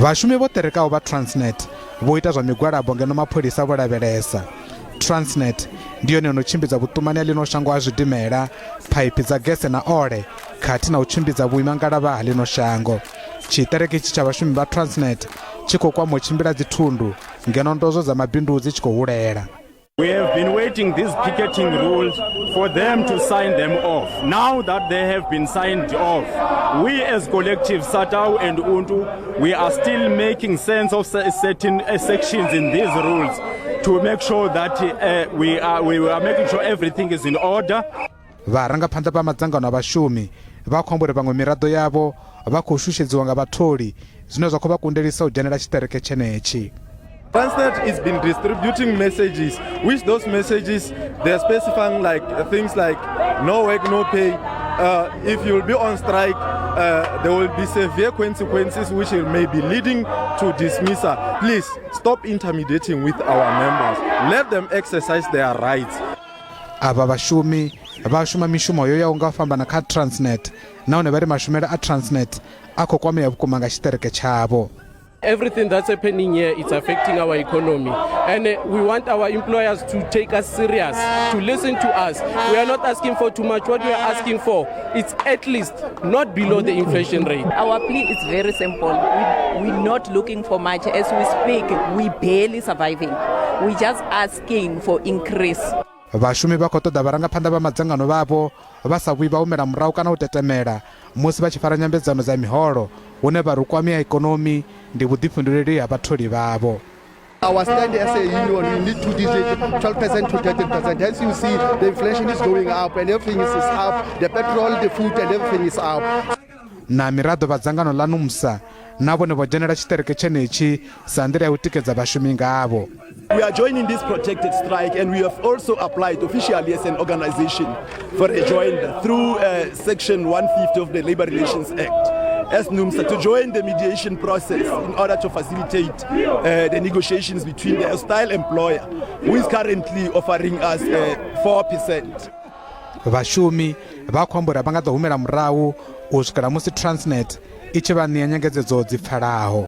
Vhashumi vho ṱerekaho vha Transnet vho ita zwa migwalabo ngeno mapholisa vho lavhelesa. Transnet ndi yone yo no tshimbidza vhuṱumani ha ḽino shango ha zwidimela, phaiphi dza gese na ole khathihi na u tshimbidza vhuimangalavha ha ḽino shango. Tshiṱereke itshi tsha vhashumi vha Transnet tshi khou kwama u tshimbila dzithundu ngeno ndozwo dza mabindu dzi tshi khou hulela. We have been waiting these picketing rules for them to sign them off. Now that they have been signed off, we as collective SATAWU and UNTU, we are still making sense of certain sections in these rules to make sure that we are making sure everything is in order. Vharangaphanḓa vha madzangano a vhashumi vha khou amba uri vhaṅwe miraḓo yavho vha khou shushedziwa nga vhatholi, zwine zwa khou vha kundelisa u dzhenela tshiṱereke tshenetshi. Transnet has been distributing messages, which those messages, they're specifying like things like no work, no pay. If you'll be on strike, there will be severe consequences which may be leading to dismissal. Please stop intimidating with our members. Let them exercise their rights. Avha vhashumi vha shuma mishumo yo yaho nga u fhambana kha Transnet, nahone vha ri mashumele a Transnet a khou kwamea vhukuma nga tshiṱereke tshavho. Everything that's happening here, it's affecting our economy, and we want our employers to take us serious, to listen to us. We are not asking for too much. What we are asking for, it's at least not below the inflation rate. Our plea is very simple. We're not looking for much. As we speak, we barely surviving. We just asking for increase. Vhashumi vha khou ṱoḓa vharangaphanḓa vha madzangano vhavho vha sa vhuyi vha humela murahu kana u tetemela musi vha tshi fara nyambedzano dza miholo, hune vha ri u kwamea ikonomi ndi vhuḓifhinduleli ha vhatholi vhavho. Our stand as a union, we need two digit, 12% to 13%. Hence, you see the inflation is going up and everything is up. The petrol, the food, and everything is up. Na miraḓo vha dzangano ḽa NUMSA na vhone vho dzhenela tshiṱereke tshenetshi sa nḓila ya u tikedza vhashumi ngavho. We are joining this protected strike, and we have also applied officially as an organization for a join through Section 150 of the Labor Relations Act as NUMSA to join the mediation process in order to facilitate the negotiations between the hostile employer, who is currently offering us 4%. Vhashumi vha khou amba uri a vha nga ḓo humela murahu u swikela musi Transnet i tshi vha ṋea nyengedzedzo dzi pfalaho.